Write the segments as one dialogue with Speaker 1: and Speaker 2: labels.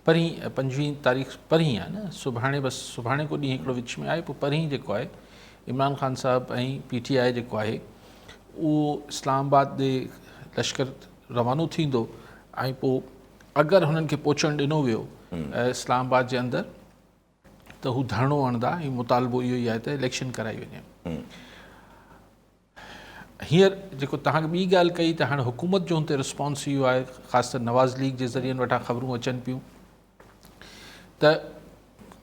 Speaker 1: پرهين پنجويهين تاريخ پرهين آهي نه سڀاڻي بس سڀاڻي ڪو ڏينهن هڪڙو وچ ۾ آهي پوء پرهين جيڪو آهي عمران خان صاحب ۽ پي ٽي آء جيڪو آهي اهو اسلام آباد ڏي لشڪر روانو ٿيندو ۽ پوء اگر هنن کي پهچڻ ڏنو ويو اسلام آباد جي اندر ته هو ڌرڻو هڻندا ۽ مطالبو اهو ئي آهي ته اليڪشن ڪرائي وڃي. هينئر جيڪو توهان ٻي ڳالهه ڪئي ته هاڻي حڪومت جو هن تي رسپانس اهو آهي خاص طور نواز ليگ جي ذريعن وٽان خبرون اچن پيون ته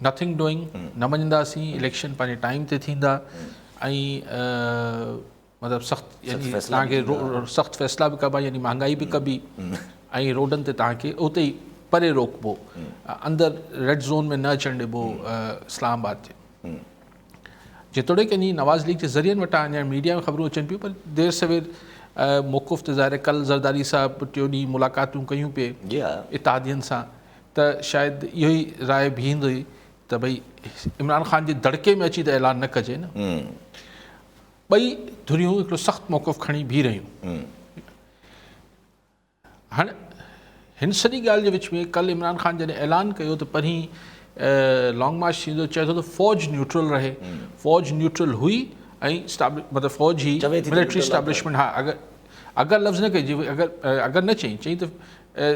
Speaker 1: نٿنگ ڊوئنگ نه مڃنداسين اليڪشن پنهنجي ٽائيم تي ٿيندا ۽ مطلب سخت يعني توهان کي سخت فيصلا به ڪبا يعني مهانگائي به ڪبي ۽ روڊن تي توهان کي اتي ئي پري روڪبو اندر ريڊ زون ۾ نه اچڻ ڏبو اسلام آباد جي جيتوڻيڪ انهي نواز ليگ جي ذريعن وٽان اڃا ميڊيا ۾ خبرون اچن پيون پر دير سوير موقف ته ظاهر ڪل زرداري صاحب ٽيون ڏينهن ملاقاتون ڪيون پئي اتحادين سان ته شايد اهو ئي راء بيهندي ته ڀئي عمران خان جي دڙڪي ۾ اچي ته اعلان نه ڪجي نه ٻئي ڌريون هڪڙو سخت موقف کڻي بيهي رهيون. هاڻ هن سڄي ڳالهه جي وچ ۾ ڪل عمران خان جڏهن اعلان ڪيو ته پرهين لانگ مارچ ٿيندو چئي ٿو ته فوج نيوٽرل رهي فوج نيوٽرل هئي ۽ مطلب فوج هي ملٽري اسٽيبلشمينٽ ها اگر اگر لفظ نه ڪجي اگر اگر نه چئي چئي ته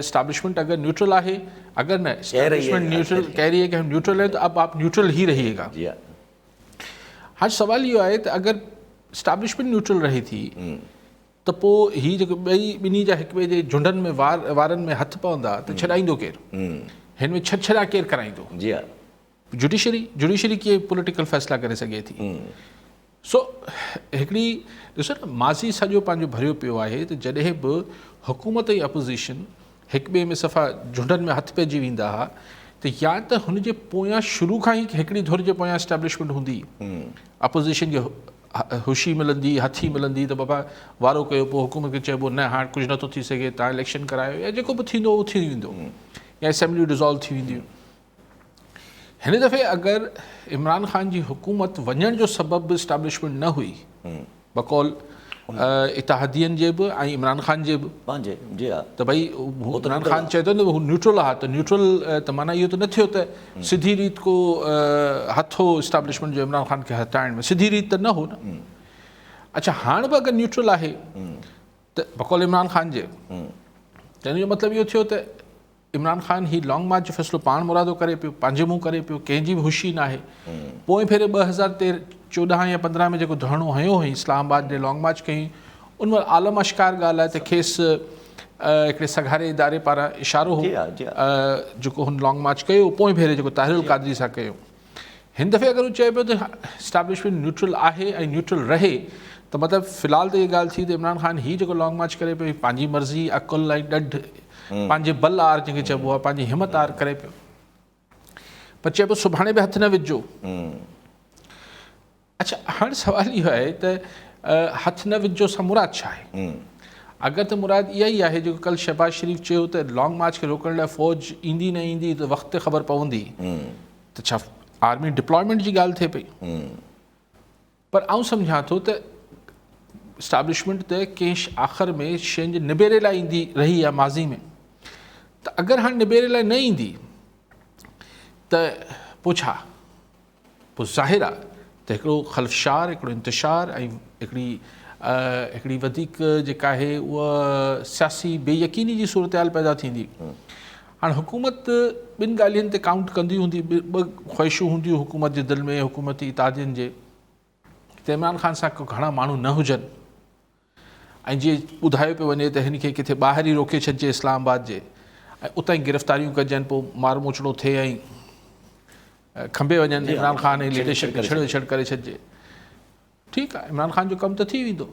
Speaker 1: اسٽيبلشمينٽ اگر نيوٽرل آهي اگر نه اسٽيبلشمينٽ نيوٽرل ڪهه رهي هي ڪه هم نيوٽرل هي ته اب آپ نيوٽرل هي رهيي گا هاڻ سوال اهو آهي ته اگر اسٽيبلشمينٽ نيوٽرل رهي ٿي ته پوء هي جيڪو ٻئي ٻنهي جا هڪ ٻئي جي جهنڊن ۾ وار وارن ۾ هٿ پوندا ته ڇڏائيندو ڪير؟ هن ۾ ڇڏ ڇڏا ڪير ڪرائيندو؟ جي ها جوڊيشري جوڊيشري ڪيئن پوليٽيڪل فيصلا ڪري سگهي ٿي؟ سو هڪڙي ڏسو نه ماضي سڄو پنهنجو ڀريو پيو آهي ته جڏهن به حڪومت ۽ اپوزيشن هڪ ٻئي ۾ صفا جهنڊن ۾ هٿ پئجي ويندا ها ته يا ته هن جي پويان شروع کان ئي هڪڙي ڌر جي پويان اسٽيبلشمينٽ هوندي اپوزيشن کي هوشي ملندي هٿي ملندي ته بابا وارو ڪيو پوء حڪومت کي چئبو نه هاڻ ڪجهه نٿو ٿي سگهي تان اليڪشن ڪرايو يا جيڪو به ٿيندو اهو ٿي ويندو يا اسيمبليون ڊزالو ٿي وينديون هن دفعي اگر عمران خان جي حڪومت وڃڻ جو سبب به اسٽيبلشمينٽ نه هئي بقول اتحادين جي به ۽ عمران خان جي به پنهنجي
Speaker 2: جي ها
Speaker 1: ته ڀئي عمران خان چئي ٿو نه هو نيوٽرل آهي ته نيوٽرل ته معنيٰ اهو ته نه ٿيو ته سڌي ريت ڪو هٿ هو اسٽيبلشمينٽ جو عمران خان کي هٽائڻ ۾ سڌي ريت ته نه هو نه اڇا هاڻ به اگر نيوٽرل آهي ته بقول عمران خان جي ته ان جو مطلب اهو ٿيو ته عمران خان هي لانگ مارچ جو فيصلو پاڻ مرادو ڪري پيو، پنهنجي منهن ڪري پيو، ڪنهن جي به هوشي ناهي. پوئين ڀيري 2014 يا 15 ۾ جيڪو ڌرڻو هنيو هئائين اسلام آباد ڏي لانگ مارچ ڪئي ان مهل عالم اشڪار ڳالهه آهي ته کيس هڪڙي سگهاري اداري پاران اشارو هو جيڪو هن لانگ مارچ ڪيو پوئين ڀيري جيڪو طاهر القادري سان ڪيو. هن دفعي اگر هو چئي پيو ته اسٽيبلشمينٽ نيوٽرل آهي ۽ نيوٽرل رهي ته مطلب في الحال ته اها ڳالهه ٿي ته عمران خان هي جيڪو لانگ مارچ ڪري پيو هي پنهنجي مرضي عقل ۽ ڏڍ پنهنجي بل آر جنهن کي چئبو آهي پنهنجي همت آر ڪري پيو پر چئي پيو سڀاڻي به هٿ نه وجهجو اڇا هاڻ سوال اهو آهي ته هٿ نه وجهجو سان مراد ڇا آهي؟ اگر ته مراد اها ئي آهي جيڪو ڪل شهباز شريف چيو ته لانگ مارچ کي روڪڻ لاء فوج ايندي نه ايندي ته وقت تي خبر پوندي ته ڇا آرمي ڊپلائمينٽ جي ڳالهه ٿئي پئي؟ پر آئون سمجهان ٿو ته اسٽابلشمينٽ ته ڪنهن آخر ۾ شين جي نبيري لاء ايندي رهي آهي ماضي ۾ ته اگر هاڻ نبيري لاء نه ايندي ته پوء ڇا؟ پوء ظاهر آهي ته هڪڙو خلفشار، هڪڙو انتشار ۽ هڪڙي هڪڙي وڌيڪ جيڪا آهي اها سياسي بي يقيني جي صورتحال پيدا ٿيندي. هاڻ حڪومت ٻن ڳالهين تي ڪائونٽ ڪندي هوندي، ٻه خواهشون هونديون حڪومت جي دل ۾ حڪومتي اتحادين جي ته عمران خان سان ڪو گهڻا ماڻهو نه هجن ۽ جيئن ٻڌايو پيو وڃي ته هن کي ڪٿي ٻاهر ئي روڪي ڇڏجي اسلام آباد جي ۽ اتان ئي گرفتاريون ڪجن پوء مار موچڙو ٿئي ۽ کنڀي وڃن عمران خان ۽ ليڊرشپ کي ڇڙو ڇڙ ڪري ڇڏجي ٺيڪ آهي عمران خان جو ڪم ته ٿي ويندو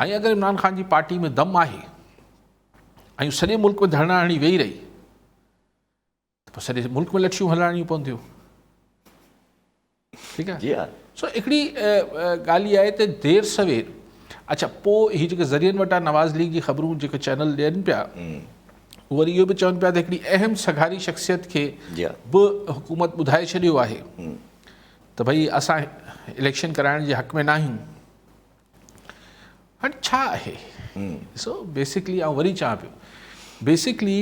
Speaker 1: ۽ اگر عمران خان جي پارٽي ۾ دم آهي ۽ سڄي ملڪ ۾ ڌرڻا هڻي ويهي رهي ته پوء سڄي ملڪ ۾ لٺيون هلائڻيون پونديون ٺيڪ آهي جي ها سو هڪڙي ڳالهه اها آهي ته دير سوير اڇا پوء هي جيڪي ذريعن وٽان نواز ليگ جي خبرون جيڪي چينل ڏين پيا وري اهو به چون پيا ته هڪڙي اهم سگهاري شخصيت کي به حڪومت ٻڌائي ڇڏيو آهي ته ڀئي اسان اليڪشن ڪرائڻ جي حق ۾ نه آهيون هاڻي ڇا آهي ڏسو بيسڪلي آئون وري چوان پيو بيسڪلي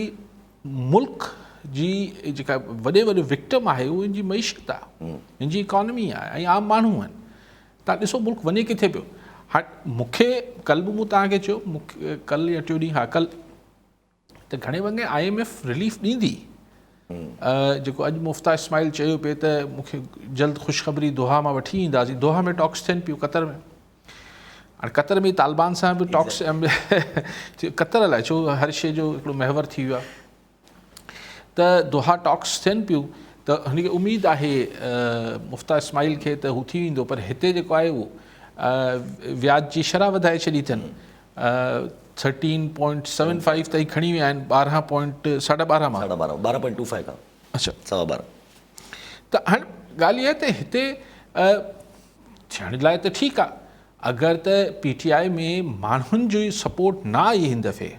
Speaker 1: ملڪ جي جيڪا وڏي وڏو وڪٽم آهي اهو ان جي معيشت آهي، ان جي اڪانومي آهي ۽ عام ماڻهو آهن. تان ڏسو ملڪ وڃي ڪٿي پيو. هاڻ مون کي ڪل به مون توهان کي چيو، مون کي ڪل يا ٽيون ڏينهن، ها ڪل، ته گهڻي ڀاڱي I M F relief ڏيندي. جيڪو اڄ مفتاح اسماعيل چيو پئي ته مون کي جلد خوشخبري دوها مان وٺي اينداسين. دوها ۾ ٽاڪس ٿين پيون قطر ۾. هاڻي قطر ۾ طالبان سان به ٽاڪس، قطر الائي ڇو هر شيء جو هڪڙو محور ٿي ويو آهي. ته دوها ٽاڪس ٿين پيون ته هن کي اميد آهي مفتاح اسماعيل کي ته هو ٿي ويندو، پر هتي جيڪو آهي اهو وياج جي شرح وڌائي ڇڏي اٿن، 13.75 تائين کڻي ويا آهن، ٻارهن پوائنٽ ساڍا ٻارهن مان، ساڍا ٻارهن، ٻارهن پوائنٽ
Speaker 2: ٽو فائيو کان، اڇا 12.25.
Speaker 1: ته هاڻي ڳالهه اها ته هتي ٿيڻ لاء ته ٺيڪ آهي، اگر ته پي ٽي آء ۾ ماڻهن جي سپورٽ نه آئي هن دفعي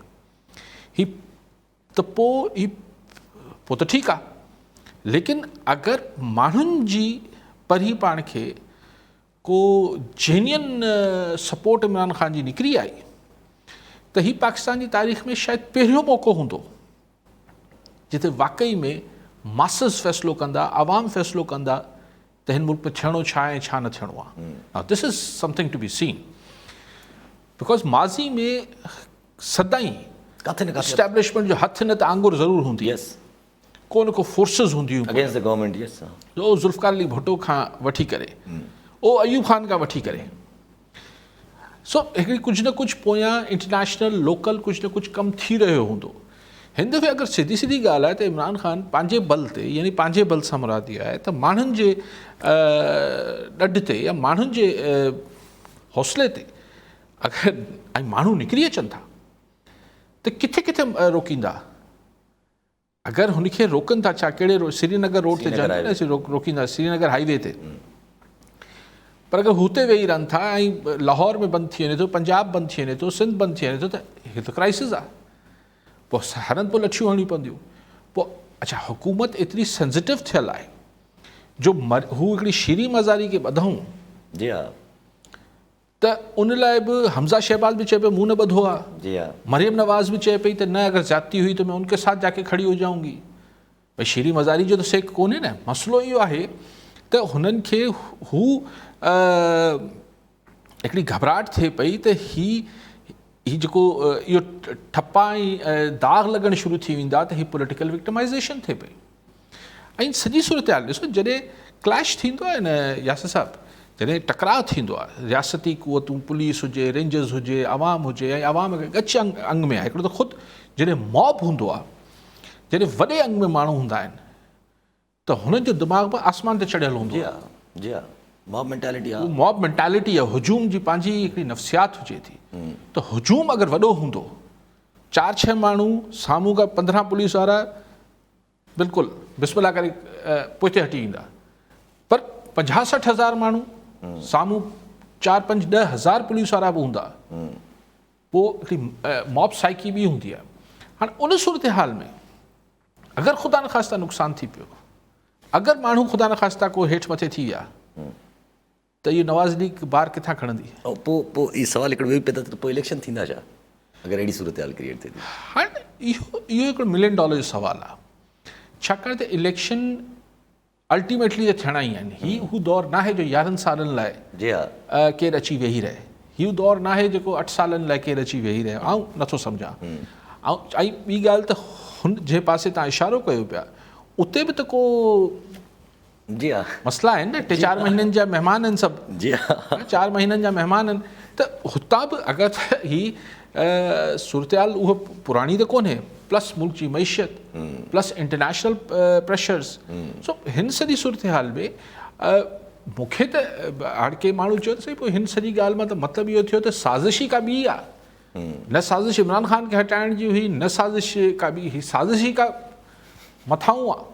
Speaker 1: هي ته پوء هي پوء ته ٺيڪ آ، ليڪن اگر ماڻهن جي پرهي پاڻ کي ڪو جينين سپورٽ عمران خان جي نڪري آئي ته هي پاڪستان جي تاريخ ۾ شايد پهريون موقعو هوندو جتي واقعي ۾ ماسز فيصلو ڪندا، عوام فيصلو ڪندا ته هن ملڪ ۾ ٿيڻو ڇا آهي ۽ ڇا نه ٿيڻو آهي. Now this is something to be seen because ماضي ۾ سدائين
Speaker 2: ڪاٿي نه ڪاٿي
Speaker 1: اسٽيبلشمينٽ جو هٿ نه ته آڱر ضرور هوندي، ڪو نه ڪو فورسز هونديون هيون
Speaker 2: اگينسٽ the government. Yes,
Speaker 1: او ذوالفقار علي ڀٽو کان وٺي ڪري او ايوب خان کان وٺي ڪري، سو هڪڙي ڪجهه نه ڪجهه پويان انٽرنيشنل لوڪل ڪجهه نه ڪجهه ڪم ٿي رهيو هوندو. هن دفعي اگر سڌي سڌي ڳالهه آهي ته عمران خان پنهنجي بل تي، يعني پنهنجي بل سان مراد اها آهي ته ماڻهن جي ڏڍ تي يا ماڻهن جي حوصلي تي اگر ۽ ماڻهو نڪري اچن ٿا ته ڪٿي ڪٿي روڪيندا؟ اگر هن کي روڪن ٿا ڇا ڪهڙي رو سري نگر روڊ تي روڪيندا، سري نگر هائي وي تي، پر اگر هتي ويهي رهن ٿا ۽ لاهور ۾ بند ٿي وڃي ٿو، پنجاب بند ٿي وڃي ٿو، سنڌ بند ٿي وڃي ٿو ته هي ته ڪرائسز آهي. پوء هرن پوء لٺيون هڻڻيون پونديون. پوء اڇا حڪومت ايتري سينسيٽو ٿيل آهي جو هو هڪڙي شيري مزاري کي ٻڌائون.
Speaker 2: جي ها.
Speaker 1: ته ان لاء به حمزه شهباز به چئي پيو مون نه ٻڌو آ.
Speaker 2: جي ها.
Speaker 1: مريم نواز به چئي پئي ته نه اگر زيادتي هئي ته مين ان ڪي ساٿ جاڪي کڙي هو جائون گي. ڀئي شيري مزاري جو ته سيڪ ڪونهي نه. مسئلو اهو آهي ته هنن کي هو هڪڙي گهٻراهٽ ٿئي پئي ته هي هي جيڪو اهو ٺپا ۽ داغ لڳڻ شروع ٿي ويندا ته هي پوليٽيڪل وڪٽمائزيشن ٿئي پئي. ۽ سڄي صورتحال ڏسو جڏهن ڪليش ٿيندو آهي نه ياسر صاحب، جڏهن ٽڪراء ٿيندو آهي، رياستي قوتون پوليس هجي، رينجرز هجي، عوام هجي ۽ عوام ڳچ انگ ۾ آهي. هڪڙو ته خود جڏهن موب هوندو آهي، جڏهن وڏي انگ ۾ ماڻهو هوندا آهن ته هنن جو دماغ به آسمان تي چڙهيل هوندو
Speaker 2: آهي. جي ها، جي ها، موب مينٽالٽي
Speaker 1: آهي. موب مينٽالٽي آهي، هجوم جي پنهنجي هڪڙي نفسيات هجي ٿي ته هجوم اگر وڏو هوندو، چار ڇهه ماڻهو سامهون کان 15 پوليس وارا بلڪل بسم الله ڪري پوئتي هٽي ويندا، پر 50 60 هزار ماڻهو سامهون 4 5 10 هزار پوليس وارا به هوندا، پوء هڪڙي موب سائيڪي به هوندي آهي. هاڻي ان صورتحال ۾ اگر خدا نخواسته نقصان ٿي پيو، اگر ماڻهو خدا نخواسته ڪو هيٺ مٿي ٿي ويا ته اهو نواز ليگ بار ڪٿان کڻندي؟
Speaker 2: ۽ پوء پوء اهو سوال هڪڙو ٻيو به پيدا ٿئي ٿو پوء اليڪشن ٿيندا ڇا اگر اهڙي صورتحال ڪريئيٽ ٿئي ٿي؟
Speaker 1: هاڻي اهو اهو هڪڙو ملين ڊالر جو سوال آهي، ڇاڪاڻ ته اليڪشن الٽيميٽلي ته ٿيڻا ئي آهن. هي هو دور ناهي جو 11 سالن لاء
Speaker 2: جي ها
Speaker 1: ڪير اچي ويهي رهي، هي دور ناهي جيڪو 8 سالن لاء ڪير اچي ويهي رهي، آئون نٿو سمجهان. ۽ ٻي ڳالهه ته هن جنهن پاسي تان اشارو ڪيو پيا اتي به ته ڪو
Speaker 2: جي ها
Speaker 1: مسئلا آهن نه، ٽي چار مهينن جا مهمان آهن سڀ.
Speaker 2: جي ها
Speaker 1: 4 مهينن جا مهمان آهن ته هتان به اگر هي صورتحال اهو پراڻي ته ڪونهي، پلس ملڪ جي معيشت، پلس انٽرنيشنل پريشرز، سو هن سڄي صورتحال ۾ مون کي ته هاڻي ڪي ماڻهو چيو ته سائين پوء هن سڄي ڳالهه مان ته مطلب اهو ٿيو ته سازش ئي ڪا ٻي آهي، نه سازش عمران خان کي هٽائڻ جي هئي، نه سازش ڪا ٻي، هي سازش ئي ڪا مٿانهون آهي.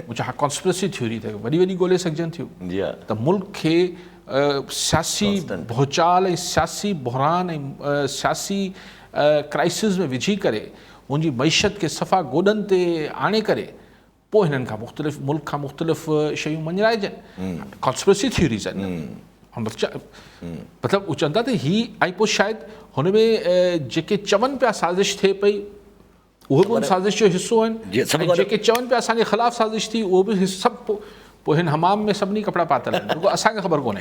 Speaker 1: مون چيو ها ڪانسپرسي ٿيوري ته وڏي وڏي ڳولي سگهجن ٿيون ته ملڪ کي سياسي ڀوچال ۽ سياسي بحران ۽ سياسي ڪرائسس ۾ وجهي ڪري ان جي معيشت کي صفا گوڏن تي آڻي ڪري پوء هنن کان مختلف ملڪ کان مختلف شيون مڃرائجن. ڪانسپرسي ٿيوريز آهن، مطلب هو چون ٿا ته هي ۽ پوء شايد هن ۾ جيڪي چون پيا سازش ٿئي پئي اهي به ان سازش جو حصو آهن ۽ جيڪي چون پيا اسان جي خلاف سازش ٿي اهو به سڀ پوء هن حمام ۾ سڀني ڪپڙا پاتل آهن رڳو اسان کي خبر ڪونهي.